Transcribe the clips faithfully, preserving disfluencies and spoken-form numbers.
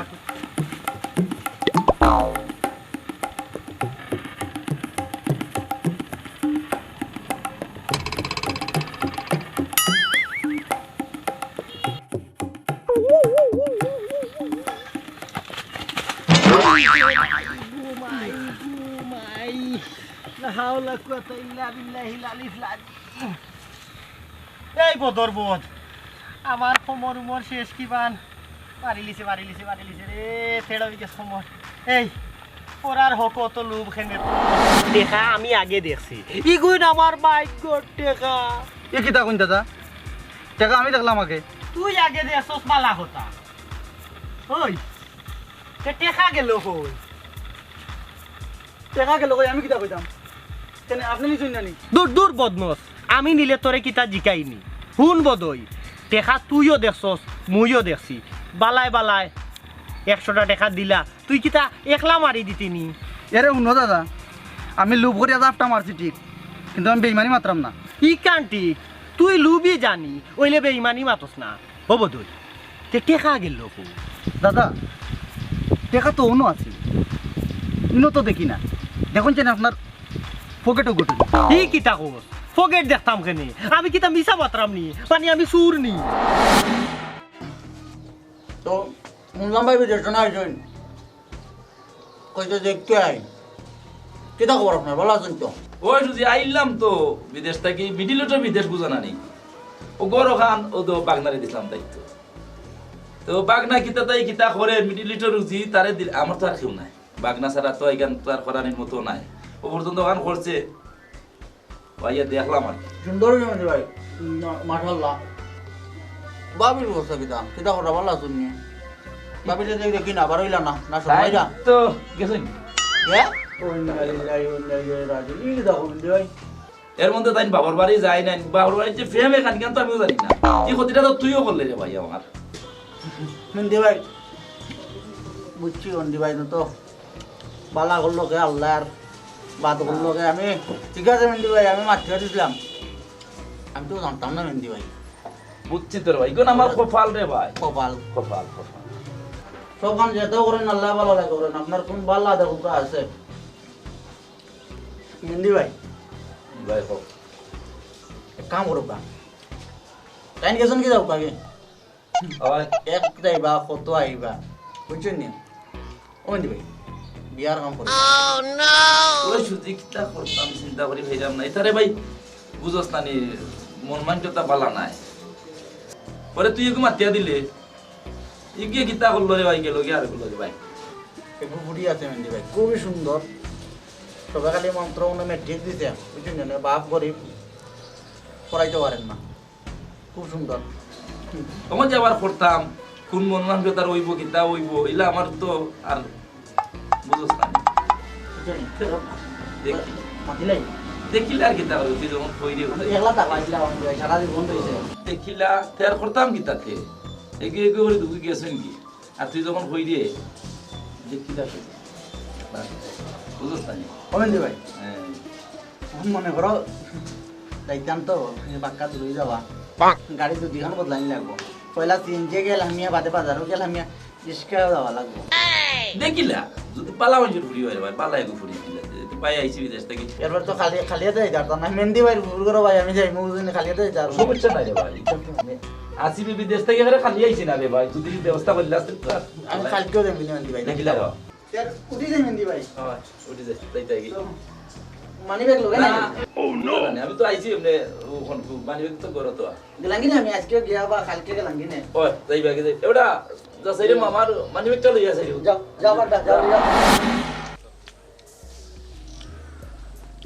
লা হাওলা কুওয়াতা ইল্লা বিল্লাহিল আলিয়্যিল আযীম। এই বদর বদ, আমার কোমর উমর শেষ কিবান। মারিলিছে, মারিলিছে, মারিলিছে রে, তেড়া অই গেছে কোমর। এই, ওরার হক অত লোভ কেনে তোর? টেকা আমি আগে দেখছি, ইগুইন আমার ভাগ্যর টেকা। এ কিতা কইন দাদা? টেকা আমি দেখলাম আগে। তুই আগে দেখছস বালা কথা। ওই, তে টেকা গেল কই? টেকা গেল কই, আমি কিতা কইতাম? কেনে, আপনে নিছইন না নি? দূর, দূর বদমাস, আমি নিলে তোরে কিতা জিকাইনি? হুন বদই, টেকা তুইও দেখছস, মুইও দেখছি। বালায় বালায় একশোটা টেকা দিলা, তুই কিতা একলা মারি দিতি নি? এরে হুনো দাদা, আমি লোভ করিয়া জাপটা মারছি ঠিক, কিন্তু আমি বেইমানি মাতরাম না। ইখান ঠিক, তুই লোভি জানি, অইলে বেইমানি মাতস না। ও বদই, তে টেকা গেল কই? দাদা, টেকা তো অনো আছে, ইনো তো দেখি না। দেখইন যেন আপনার পকেটও গটে। ই কিতা কস? পকেট দেখতাম কেনে? আমি কিতা মিছা মাতরাম নি? মানে আমি চুর নি? তো হুনলাম ভাই বিদেশ না আইছইন। কইতে দেখতে আই। কিতা খবর আপনার? ভালা আছইন তো? ওই সুজি, আইলাম তো বিদেশ থাকি, মিডিল ইস্টর বিদেশ বুঝো না নি? ও গরখান, ও তো বাগনারে দিছলাম দায়িত্ব। তো বাগনা কিতা তাই কিতা করে, মিডিল ইস্টর রুজি তারে দিল, আমার তো আর কেউ নাই। বাগনা ছাড়া তো ইখান তো আর করানির মতো নাই। ও পর্যন্ত অখান করছে, ও আইয়া দেখলাম আর কি। সুন্দর অইছে ভাই। না, মাশাআল্লাহ। ভাবির অবস্থা কিতা? কিতা খবর, ভালা আছইন নি? ভাবিরে দেখি না, বার অইলা না, না সময় তাই না? তো গেছইন। হ্যাঁ? ইন্না লিল্লাহি ওয়া ইন্না ইলাইহি রাজিউন। ই কিতা কইন ভাই? এর মধ্যে তাইন বাবার বাড়ি যায় নাই, বাবার বাড়ির যে প্রেম এখান কেন তো আমিও জানি না। এই ক্ষতিটা তো তুইও করলে রে ভাই আমার। মেন্দি ভাই, বুঝছি মেন্দি ভাই, তো বালা করলো কে আল্লাহ আর বাদ করলো কে আমি। ঠিক আছে মেন্দি ভাই, আমি মাতিয়া দিছলাম, আমি তো জানতাম না মেন্দি ভাই। বুঝছি তোর ভাই, ইগুন আমার কপাল রে ভাই। কপাল। কপাল, কপাল। সব কাম যেতাও করেন আল্লাহ ভালা লাগি করেন, আপনার কোন ভালা দেখুকা আছে? মেন্দি ভাই। ভাই, হোক। এক কাম করুকা। তাইন গেছইন কি যাউকা আগে? ওই। এক যাইবা, কত আইবা? বুঝছইন নি? ও মেন্দি ভাই, বিয়ার কাম করি। ওই সুজি কিতা করতাম চিন্তা করি পাইরাম না। ইতারে ভাই, বুঝস না নি, মন মানসিকতা ভালা নাই। পরে তুই এগু মাতিয়া দিলে, ইগিয়ে কিতা করলো রে ভাই, গেল গিয়া আর করলো রে ভাই। এগু ফুড়ি আছে মেন্দি ভাই, খুবই সুন্দর। তবে খালি মাত্র মনে মেট্রিক দিছে, বুঝছইন নি? বাপ গরিব, পড়াইতে পারেন না। খুব সুন্দর। তখন যে আবার করতাম, কোন মন মানসিকতার অইবো, কিতা অইবো, ইলা আমার তো আর বুঝস না। বুঝছইন নি? দেখি। মাতিলাই? দেখিলে আর কিতা করবি, তুই যখন কই রে। একলা থাকবা, একলা থাকবা, সারা জীবন রইছে। দেখিলা, তে আর করতাম কিতা তে? এগু এগু করি দুঃখে গেছইন কি? আর তুই যখন কই রে, দেখিলা তুই। বুঝস না নি? ও মেন্দি ভাই। হ্যাঁ। এখন মনে করো, যাইতাম তো, এই বাক্কা দূরে যাওয়া। গাড়ি তো দুইখান বদলানি লাগবো। পয়লা সিএনজি গেলাম মিয়া, বাদে বাজারও গেলাম মিয়া, রিক্সায় যাওয়া লাগবো। দেখিলা, যদি বালা মানষর ফুড়ি অয় রে ভাই, বালা এগু ফুড়ি দিলা। ভাই আইছি বিদেশ থাকি। এরপর তো খালি, খালি হাতে যাইতাম না। মেন্দি ভাইর ফুফুর ঘরো ভাই, আমি যাইমু, বুঝছইন নি, খালি হাতে যাইতাম। সমস্যা নাই রে ভাই। আসি বিদেশ থাকি এবারে খালি আইছি না রে ভাই, যদি ব্যবস্থা করিলা তো আর আমি কালকেও যাইমু মেন্দি ভাই। দেখিলা রে। স্যার, উঠি যাই মেন্দি ভাই। হ্যাঁ, উঠি যাই, তাই তাই কি? তো, মানি ব্যাগ লগে না, নাই? না, না, আমি তো আইছি এমনে, ওখান, মানি ব্যাগ তো ঘরো তো। গেলাম কি না আমি আজকে গিয়া বা কালকে গেলাম কি না? ও, যাই ব্যাগে যাই। এবারে, যা সাইডে মামার মানি ব্যাগটা লইয়া সাইডে। যাও, যাও, বারটা, যাও, যাও।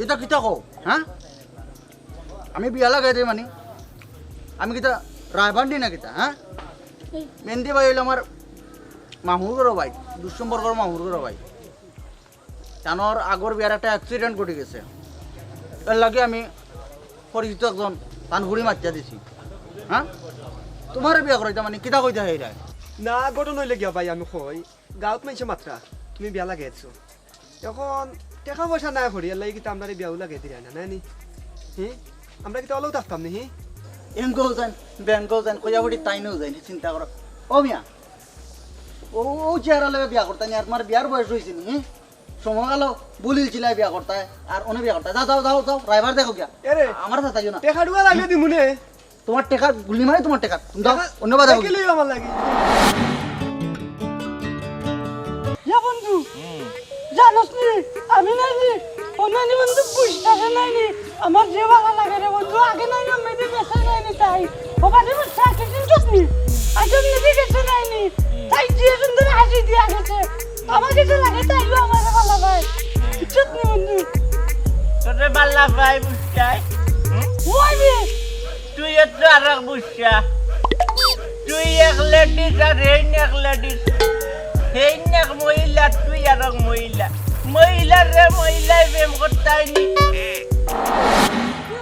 ইতা কিতা কও, হ্যাঁ? আমি বিয়া লাগাই দেই মানি? আমি কিতা রায়বান্দি না কিতা, হ্যাঁ? মেন্দি ভাই অইলো আমার মামুর ঘরো ভাই, দুঃসম্পর্কর মামুর ঘরো ভাই। তানর আগর বিয়ার একটা accident ঘটি গেছে, এর লাগি আমি পরিচিত একজন তান ফুড়ি মাতিয়া দিছি। হ্যাঁ, তুমারে বিয়া করাইতা মানি কিতা কইতা হেইরায়? না, ঘটনা অইলো গিয়া ভাই, আমি কই, গাঁওত মানষে মাতরা, তুমি বিয়া লাগাই দিছো। এখন টেকা পয়সা নাই করি, এর লাগি কিতা আমরারে বিয়াও লাগাই দিরা না, নায় নি? হি? আমরা কিতা অলাউ থাকতাম নি, হি? এঙ্গও যাইন, বেঙ্গও যাইন, কইয়া ফুড়ি তাইনও যাইন, চিন্তা করো। ও মিয়া, ও, ও চেহারা লইয়া বিয়া করতায় নি, আর তুমার বিয়ার বয়স অইছে নি? সময় গেল, বলিল চিলাই বিয়া করতায়, আর অনে বিয়া করতায়। যাও, যাও, যাও, যাও, রাইবার দেখো গিয়া। এরে, আমার সাথে যাইও না। টেকা টুকা লাগলে দিমু নে। তুমার টেকা গুলি মারি তুমার টেকা। তুমি যাও, টেকা অন্য বাজার দেখি লইও আমার লাগি। ইয়া বন্ধু, জানোস নি, আমি নাই নি, অন্য নি বন্ধু, বুঝতাছে নাই নি। আমার যে ভালা লাগে রে বন্ধু, আগে নাই নি, মেয়েদের বেসে নাই নি তাই। ও বাদে বুঝছে, আগে চিনছস নি? আগে মেয়েদের বেসে নাই নি। তাই যে সুন্দর হাসি দিয়া গেছে। আমার কাছে লাগে তাইও আমার ভালা পায়। বুঝছস নি বন্ধু? তোরে ভালা পায় বুঝছস? হুম? ওই রে। তুই এত আর এক বুঝছা। তুই এক লেডিস আর হেইন এক লেডিস। হেইন এক মহিলা, তুই আর এক মহিলা। মহিলার রে মহিলায় প্রেম করতায় নি।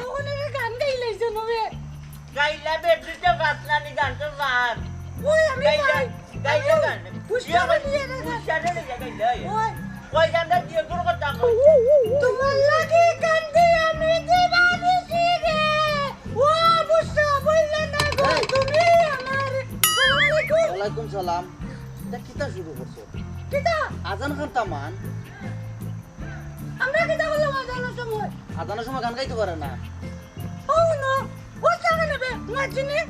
ওখানে গান গাইলাইছে নবে। গাইলা বে, তুই তো বাঁচলা নি, গান তো বাদ। ওই আমি গাইলা, গাই। গাইলা গান। পুষ্পা ইয়া, বলিয়ে রে গান। পুষ্পা রে গাইলা, ইয়া। ওই। ওই গানটা দিয়ে তোর কথা কই। তোমার লাগি কান্দি আমি দিবানিশি রে। ও বুঝছো, বললে না গো, এই। তুমি আমার। আসসালামু আলাইকুম। ওয়ালাইকুম সালাম। এটা কিতা শুরু করছো? কিতা? আজান খানটা মান। আমরা কিতা বললাম আজানের সময়? আজানের সময় গান গাইতে পারে না। ও না, ও জানে না বে, মুয়াজ্জিনে।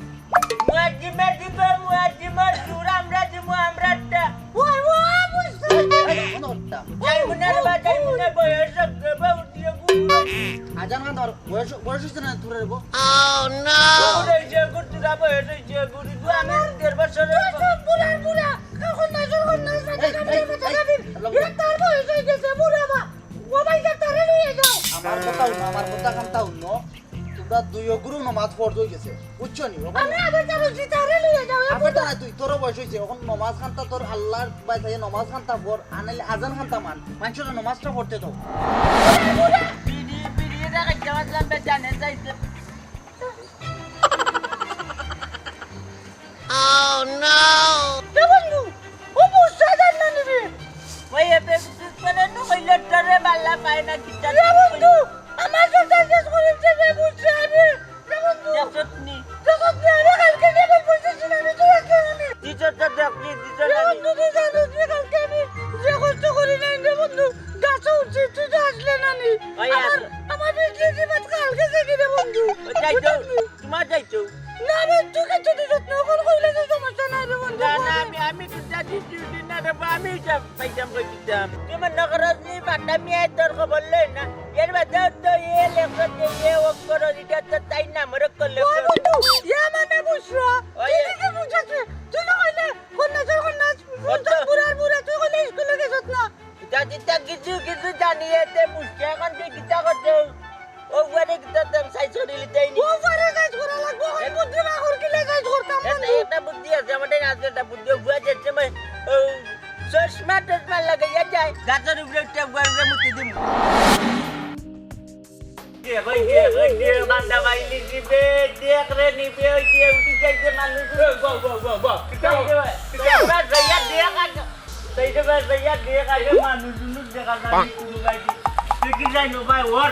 মুয়াজ্জিমে দিবে, মুয়াজ্জিমর সুর আমরা দিমু, আমরারটা। ওই, ও বুঝছে। এই, এই, বন্ধ করতাম। যাই মনে রে বা, যাই মনে বয়স হবে, উঠিয়ে ঘুম। আজান খান ধর, বয়স, বয়স হইছে না তোর রে গো? Oh no! বয়স হইছে গো, তোরা বয়স হইছে গো, তুই আমি দেড় বছর হইছে। বুড়া, বুড়া, এখন না, এখন না, এই, এই, এই, এই, এরা তার বয়স হয়ে গেছে, বুড়া বা। ও ভাই, যা, তারে লইয়া যাও। আমার কথা হুনো, আমার কথা খান্তা হুনো। তোমরা দুইও গুরু নমাজ ফরজ হয়ে গেছে, বুঝছো নি? ওখানে আমি আবার যাবো, জি, তারে লইয়া যাও, এ আবার বুঝো। দাঁড়া তুই, তোরও বয়স হয়েছে, এখন নমাজ খান্তা তোর আল্লাহর বাই থাকে, নমাজ খান্তা পড়, আনাইলে আজান খান্তা মান, মানুষের নমাজটা পড়তে দাও। বিড়ি, বিড়ি, এটা খাইতে পারলাম, বেটা, নে যাইতে। Oh no! এ বন্ধু, ও বুঝছে জান না নিবি। ওই এ বেগুন করে নু কইলে তোরে বালা পায় না কিতা এ বন্ধু, আমার তো সাজেস্ট করে দিতে বে বুঝছে আমি। এ বন্ধু, দেখছত নি? দেখছত নি, আমি কালকে নিয়ে বলছি না, আমি তো রাখতে জানি। দিছত তো দেখলি, দিছত এ না নি? বন্ধু, তুই জানো যে কালকে আমি যে কষ্ট করি নাই রে বন্ধু, গাছে উঠছি, তুই তো আসলে না নি। ওই আমার, আর আমার বিজলি জীবন কালকে থেকে রে বন্ধু। ওই যাই তো। বুঝলি? তোমার যাইতো? না রে, তুই কিচ্ছু দিছত না, ওখানে কইলে তো সমস্যা নাই রে বন্ধু। না, না, আমি, আমি তো যা দিছি, দিছি না রে বা, আমি এটা পাইতাম কই দিতাম। তুই মনে করস নি, বাটা মিয়া তোর খবর লয় না। এর বাদে তো এ লেখক, এ অক্ষর, এটা তো তাই না, মরে করলে ও বন্ধু, ইয়া মানে বুঝছো? ওই তুই এ- নিজে বুঝাস রে। তুই না কইলে, কোন নাচের কোন নাচ, ও তো- বুড়ার বুড়া, তুই কইলে স্কুলে গেছত না। ইতা, ইতা কিছু, কিছু জানি, এতে বুঝছে, এখন তুই কিতা করতে? ও উপরে কিতা তোর সাইজ করি লিতেই নি? ও উপরে সাইজ করা লাগবো, ওই এ- বুদ্ধি না করি কিলে সাইজ করতাম না। এটা, এটা বুদ্ধি আছে, আমার টাইম আছে, এটা বুদ্ধি। ও উপরে যাচ্ছে, মানে, ও চশমা টশমা লাগাইয়া যায়, গাছের উপরে উঠে উপরে উপরে মুতি দিমু। দে, ওই দে, ওই দে, বান্দা বাইলি দিবে, দেখ রে নিবে, ওই দে, উঠি যাইছে মানুষ। এ, বাহ, বাহ, বাহ, বাহ। কিতা? এই দে, কিতা? এবার যাইয়া দেখ আগে। তাই তো ভাই, ভাইয়া, দেখ আগে মানুষ উনুষ দেখা যায় নি কোনো ভাই। তুই কি জানো ভাই, ওর,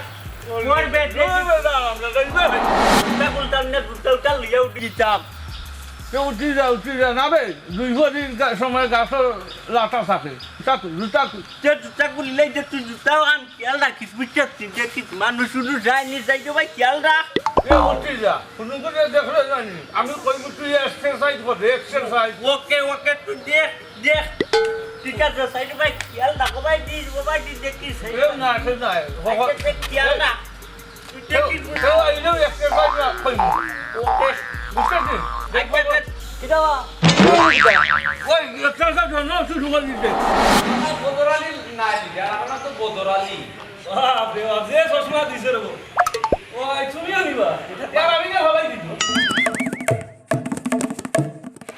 ওর বেদ দেখি। ওই বেটা, আমরা যাই না। তা বলতাম না, জুতা উতা লইয়া উঠি দিতাম। তো উঠি যা, উঠি যা। না বে, দুই ভরি গা-, সময় গাছর লাটা থাকে। জুতা কই, জুতা কই? তে জুতা খুললেই যে তুই জুতা আন, খেয়াল রাখিস, বুঝছস? তুই দেখিস, মানুষ উনুষ যায়নি, যাই তো ভাই, খেয়াল রাখ। এ উঠি যা, কোনো করে দেখলে জানি। আমি কইব তুই এক্সারসাইজ কর, এক্সারসাইজ। ওকে, ওকে, তুই দেখ। দেখ, ঠিক আছে, সাইড ভাই, খেয়াল রাখো ভাই, দিস, ও ভাই, দিস, দেখিস, সাইড এ ভাই। না, সে না, হ-, হ-, আচ্ছা, দেখ, খেয়াল রাখ। তুই দেখিস, কেউ আইলেও এক্সারসাইজ না, কইব। ওকে। বুঝতে পারছিস? আচ্ছা, আচ্ছা। কিতা বা? ওই এক্সারসাইজ জন্য শুরু করে দিতে। আমার বদর আলী না, দিদি, আর আমার তো বদর আলী। বাপ রে বাপ, যে চশমা দিছে রে বাবা। ওই, তুমিও নিবা? ইয়ার আমি না হবাই দিব।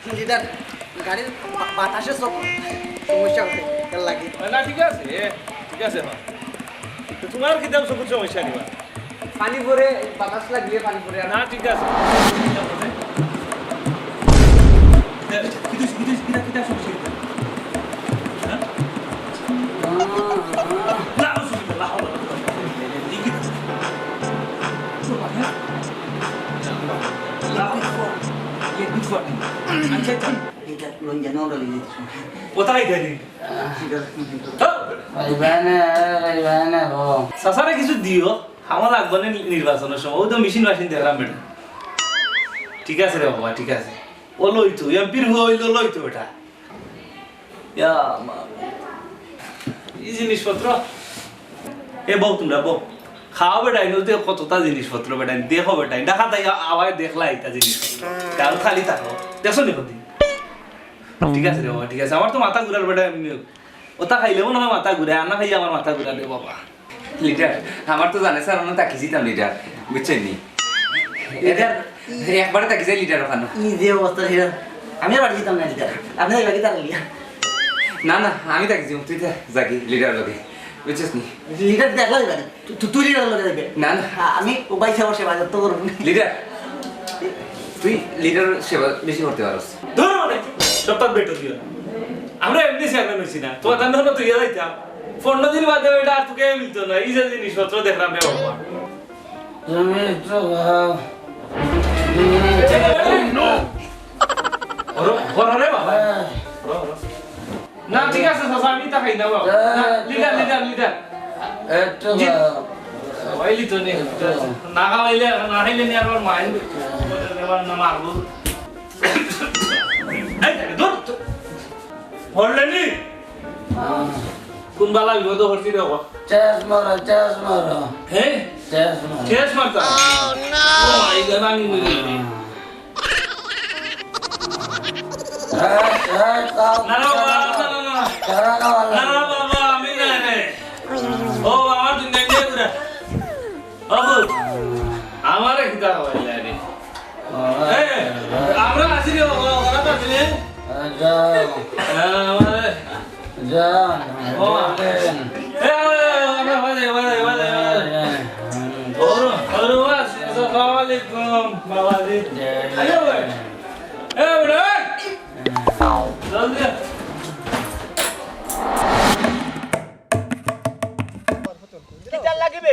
ইঞ্জিনিয়ার, গাড়ির বা-, বাতাসে সব সমস্যা হতে এর লাগে। না, ঠিক আছে, এ, ঠিক আছে, মা। তো তোমার কিতাব সব সমস্যা নিবা? পানি পড়ে, বাতাস লাগলে পানি পড়ে আর না, ঠিক আছে। কিতা, কিতা, কিতা, কিতা সমস্যা কিতা? হ্যাঁ? লা হাওলা ওয়ালা কুওয়াতা ইল্লা বিল্লাহ। আচ্ছা, আচ্ছা। এটা রোহিঙ্গা নোট হয়ে গেছে। কোথায় গেলি? ঠিক আছে। তো? ভাই, ভাই, না, ভাই, ভাই, না, ও। চাচারে কিছু দিও। আমার লাগবো না নির্বাচনের সময়। ও তো মেশিন মেশিন দেখলাম বেটা। ঠিক আছে রে বাবা, ঠিক আছে। ও লইতো, এমপির হইলো লইতো বেটা। ইয়া মা। এই জিনিসপত্র। এ বউ, তোমরা বউ। খাও বেটা, ইনো তো কতটা জিনিসপত্র বেটা, দেখো বেটা, দেখা তাই আওয়ায় দেখলা এটা জিনিসপত্র। কারণ খালি থাকো। দেখছো নি কদি? ঠিক আছে রে বাবা, ঠিক আছে। আমার তো মাথা ঘুরার বেটা এমনি। ওটা খাইলে মনে হয় মাথা ঘুরে, আর না খাইলে আমার মাথা ঘুরা রে বাবা। লিডার, আমার তো জানে স্যার, অনো তাকি যিতাম লিডার, বুঝছইন নি? লিডার, একবারে তাকি যাই লিডার ওখানো। ই যে অবস্থা লিডার, আমি আর বাড়ি যিতাম না লিডার, আপনি এবার কি তারা লিয়া? না, না, আমি তাকি যিমু, তুই তো যাগি লিডার লগে, বুঝছস নি? লিডার দেখলা এবার, তু-, তু-, তুই লিডার লগে যাবে। না, না। আ-, আমি ও ভাই সাহেব সেবা যত্ন করবো। লিডার, তুই লিডার সেবা বেশি করতে পারস। ধরো মানে, সপ্তাহ বেটো দিও না। আমরা এমনি চেয়ারম্যান হইছি না, তোমার ধান্দা হলো তুই যাইতাম। পনেরো দিন বাদে ওইটা আর তোকে মিলতো না, এই যে জিনিসপত্র দেখলাম রে বাবা। তুমি তো ভাব। ওরো, ওরো রে বাবা। ওরো, ওরো। না, ঠিক আছে, চাচা, আমি তা খাই না, বাবা। না, লিডার, লিডার, লিডার। একটু জি। খাও। খাওয়াইলি তো নে। না খাওয়াইলে, না খাইলে নে আবার মাইন। এবার না মারবো। এই, ধুর, ধুর। হরলে নি? কোন বালা বিপদ হরছি রে বাবা? চেস মারো, চেস মারো। হ্যাঁ? চেস মারো। চেস মারতা? ও, এই গান আমি বুঝি। এই, এই, কাউ না, না, বাবা, না, না, না, না। কারা কারা না, না, বাবা, আমি না রে। ও, আমার দুনিয়া নিয়ে ঘুরে। বাবু, আমারে কিতা হইলে রে? এই, আমরা আছি রে বাবা, ওরা তো আছি রে। যাও। হ্যাঁ, আমারে। যাও। ও। এই, এই, এই, আমরা বাজে, বাজে, বাজে, বাজে। ওরো, ওরো, আসসালামু আলাইকুম, বাবাজি। আরে ভাই। এ, বেটা, এই! জলদি আয়। কিতার লাগিবে?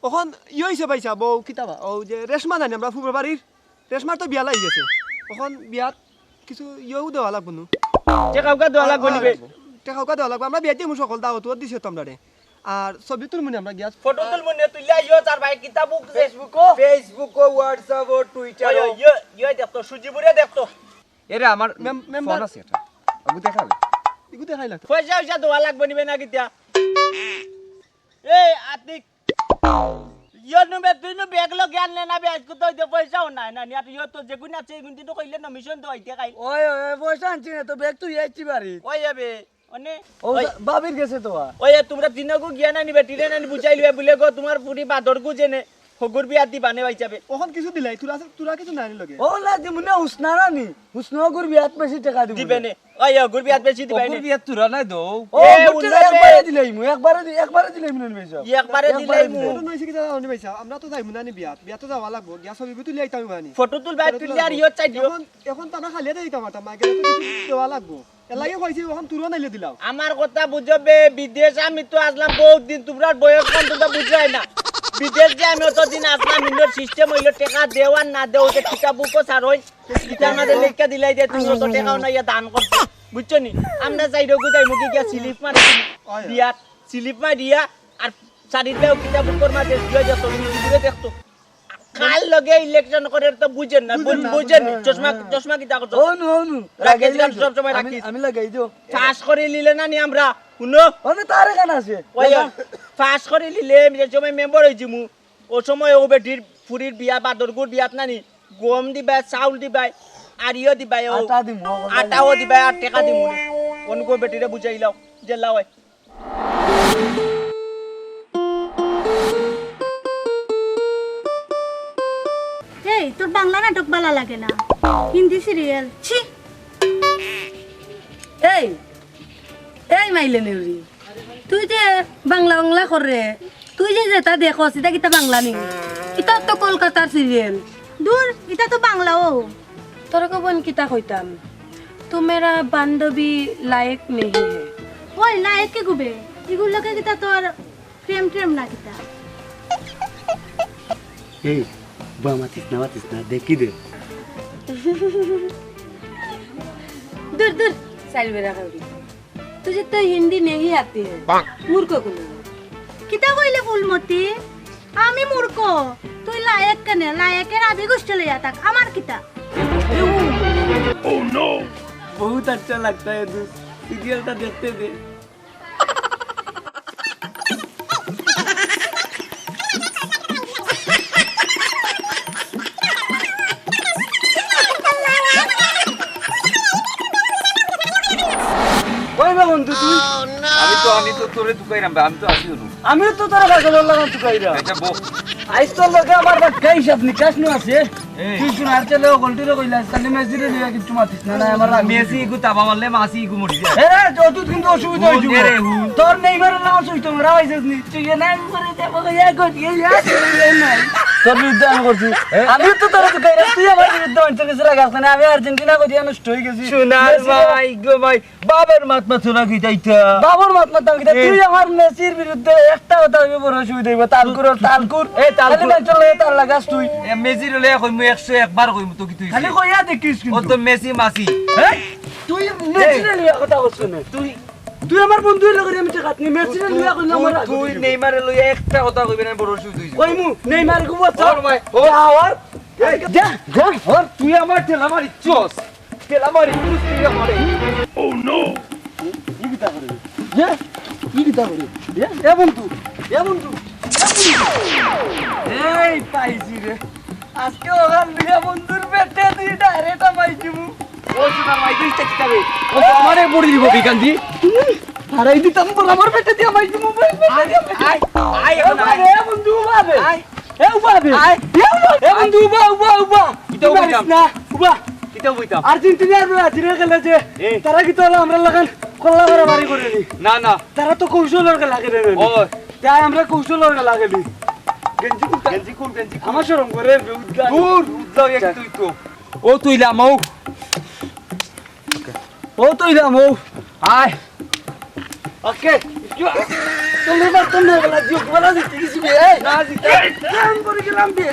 অখন ই অইছে ভাইসাব, ও কিতা বা, ও যে রেশমা জানি আমরা ফুফুর বাড়ির, রেশমার তো বিয়া লাগি গেছে। অখন বিয়াত কিছু ইয়েও দেওয়া লাগবো নু। টেকাউকা দেওয়া লাগবো নি বে? টেকাউকা দেওয়া লাগবো। আমরা বিয়াত যাইমু সকল দাওয়াত উয়াত দিছে তো আমরারে। আর ছবি তুলমু নি আমরা গিয়া। ফটো তুলমু নি, তুললে আইও, তার ভাই কিতা বুক যে। Facebook-ও? Facebook-ও, WhatsApp-ও, Twitter-ও। ওই, ওই, ইয়ে, ইয়ে দেখতো, সুজিপুরে দেখতো। এরে আমার মেম-, মেম্বার। ফোন আছে এটা। আবু দেখাবে। ইগু দেখাই লাগতো। পয়সা, পয়সা দেওয়া লাগবো নি বে না কিতা? এই আতিক। ইয়ো নুবে, তুই নু ব্যাগ লগে আনলে না বে, আজকে তো ওই যে পয়সাও নাই না, নিয়া তুই ইয়ো তো যেগুন আছে, এগুন তুই তো কইলে না মিশন তো আইতে খাই। ওই, ওই, ওই, পয়সা আনছি না তো, ব্যাগ তুই আইছি বাড়ি। ওই যাবে, মানে, ও, ওই, ভাবির গেছে তো, আ। ওই, তোমরা তিনগু গিয়া না নিবে, টিরে না নি বুঝাই লিবে, বুলে গো, তোমার পুরি বাদর গু জেনে, হগুর বিয়া দিবা নে ভাই যাবে। অখন কিছু দিলাই, তোরা, তোরা কিছু নাই লগে। ও না, দিমু না, হুসনা না নি, হুসনা হগুর বিয়াত বেশি টাকা দিমু দিবে না। নে। ওই, ওগুর বিয়াত বেশি দিবাই নে। ওগুর বিয়াত তুরা নাই দো। ও, এ, বুঝতে উল্টা একবারে বে। দিলাইমু, একবারে দি-, একবারে দিলাইমু না ভাই সাহেব। ই একবারে একবারে দিলাইমু। দিলাইমু। ফটো নইছে কিতা জানো নি ভাই সাহেব? আমরা তো যাইমু না নি বিয়াত। বিয়াত তো যাওয়া লাগবো। গিয়া ছবি তুলি আইতাম মানে। ফটো তুলবায়, ফটো তুললে তুললে আর ইয়ো চাই দিও। এখন, এখন তো আমরা খালি হাতে যাইতাম পারতাম না। গেলে তো কিছু দেওয়া লাগবো। এর লাগি কইছি, এখন তুরা নাইলে দিলাও। আমার কথা বুঝো বে, বিদেশ আমি তো আসলাম বহুত দিন, তোমরার বয়স কম, তোমরা বুঝরায় না। বিদেশ যে আমি অতদিন আসলাম, ইন্দোর সিস্টেম হইলো টেকা দেও আর না দেও, যে টিকা বুকও ছাড় হয়। ইটার মাঝে লেখা দিলাই যে তুমি অত টেকাও না ইয়া দান করছো, বুঝছো নি? আমরা যাই রোগু যাই মুখে গিয়া স্লিপ মারি দিমু। বিয়াত স্লিপ মারিয়া আর চারিটাও কিতাব উপর মাঝে দিয়ে যত দূরে দেখতো। কার লগে ইলেকশন করে তো বুঝেন না, বুঝেন না, বুঝেন নি? হ্যাঁ, চশমা, হ্যাঁ। চশমা কিতা করছো? অনু, অনু। রাখে লাগাই দিলাম দিও। সব সময় আমি, রাখিস। আমি লাগাই দিও। পাস করে নিলে না নি আমরা, শুনো? অনু তার এখানে আছে। ওই, পাস করে নিলে আমি যে সময় মেম্বার হয়ে যিমু, ও সময় ও বেটির ফুরির বিয়া, বাদরগুর বিয়াত নানি, গম দিবায়, চাউল দিবায়, আর ইয়ো দিবায়, ও আটা দিমু, ও আটাও দিবায়, আর টেকা দিমু। অনকো বেটিরে বুঝাইলাও, জেলা হয়। এই, তোর বাংলা নাটক বালা লাগে না, হিন্দি সিরিয়াল, ছি। এই, এই মাইলে নেউরি, তুই যে বাংলা বাংলা করে, তুই যে যেটা দেখস, ইটা কিতা বাংলা নি? ইটা তো কলকাতার সিরিয়াল। দূর, ইটা তো বাংলাও। তোর কবন কিতা কইতাম, তু মেরা বান্ধবী লায়েক নেহি হে। ওই লায়েক কে গুবে? ইগুর লগে কিতা তোর প্রেম প্রেম না কিতা? এই, বা মাতিস না, মাতিস না, দেখি দে। दूर दूर, सारी बेरा करी। तुझे तो हिंदी नहीं आती है। মূর্খ কুনু। কিতা কইলে ফুলমতি? আমি মূর্খ? তুই লায়েক কেনে? লায়েকের আবি গোষ্ঠী লইয়া থাক, আমার কিতা? बहुत अच्छा लगता है दोस्त, सीरियलটা দেখতে দে। কই বে বন্ধু তুই? আমি তো, আমি তো তোরে তুকাইরাম বে, আমি তো আছি হুনু। আমিও তো তোরে কাজে বললাম তুকাইরাম। আচ্ছা বউ। আইজ তোর লগে আমার বাক্কা হিসাব নিকাশ নু আছে। এই। তুই শুন, আর ছেলে ও গোলটিরে কইলা, তাহলে মেসিরে নিয়ে কিচ্ছু মাতিস না, না, আমার রাগ মেসি উঠে। ইগু তাবা মারলে মাসি ইগু মরি যায়। এ রে, যত কিন্তু অসুবিধা হুন, হইছে। এ রে, হুন। তোর নেইমারের নাম শুনতে মরা হইছিস নি? তুই এ নাম করে দে, বলে, এ কর, এ, এ, এ নাই। তোর বিরুদ্ধে আমি করছি। এ? আমি তো তোর বিরুদ্ধে, তুই আমার বিরুদ্ধে অঞ্চল গেছে লাগাস না, আমি আর্জেন্টিনা করি নষ্ট হয়ে গেছি। সোনার মেসি ভাই গো ভাই, বাবার মাত মাত না কিতা ইতা? বাবার মাত মাত না কিতা? এ। তুই আমার মেসির বিরুদ্ধে একটা কথা হইবে বড় অসুবিধা হইবে। তালকুর, তালকুর। এ, তালকুর। খালি মেসির লগে তাল লাগাস তুই। এ, মেসির লগে কইমু একশো একবার কইমু তো কি তুই? খালি কইয়া দেখিস কিন্তু। ও তো মেসি মাসি। হ্যাঁ? তুই মেসির লগে কথা বলছ না। তুই তুই আমার বন্ধু হইলে করি আমি ঠেকাত নি। মেসির লগে কইলে আমার রাগ তুই উঠে। নেইমারে লইয়া একটা কথা কইবে না, বড় অসুবিধা হইছে। কইমু, নেইমার খুব বলছ। ওর ভাই, ওর। যা, ওর। যা, যা, ওর। তুই আমার ঠেলা মারিছস। ঠেলা মারি, তুই তুই আমারে। Oh no! ই কিতা করে? এ? ই কিতা করে? এ? এ বন্ধু, এ বন্ধু, এ বন্ধু। এই পাইছি রে। আজকে ওখান দিয়া বন্ধুর পেটে দি direct হামাই দিমু। ও সুনার ভাই, তুই ইটা কিতা রে? ও তো আমারে বড়ি দিব বিকান্দি। হারাই দিতাম বল, আমার পেটে দি হামাই দিমু। আয়, আয়, আয়, এ এখন আয়। এ বন্ধু, উবা বে। আয়। এ উবা বে। আয়। এ উবা, এ বন্ধু, উবা, উবা, উবা। কিতা উবা মারিস হইতাম? না, উবা। কিতা হইতাম? আর্জেন্টিনার ব্রাজিলের খেলা যে, এ। তারা কিতা অলা আমরার লাখান কল্লা মারামারি করে নি? না, না। তারা তো কৌশলর খেলা খেলে নি। ও। তাই আমরা কৌশলর খেলা খেলি। গেঞ্জি খুল, গেঞ্জি খুল, গেঞ্জি খুল। আমার শরম করে, বে উদ্গা। দূর, উদ্গা এক তুই তো। ও তুই লামো। ও তুই লামো। আয়। ওকে। তুমি বার তুমি বেলা দিও, বেলা দিতে গেছি বে। এই। না দিতে। এই, জান পড়ে গেলাম বে।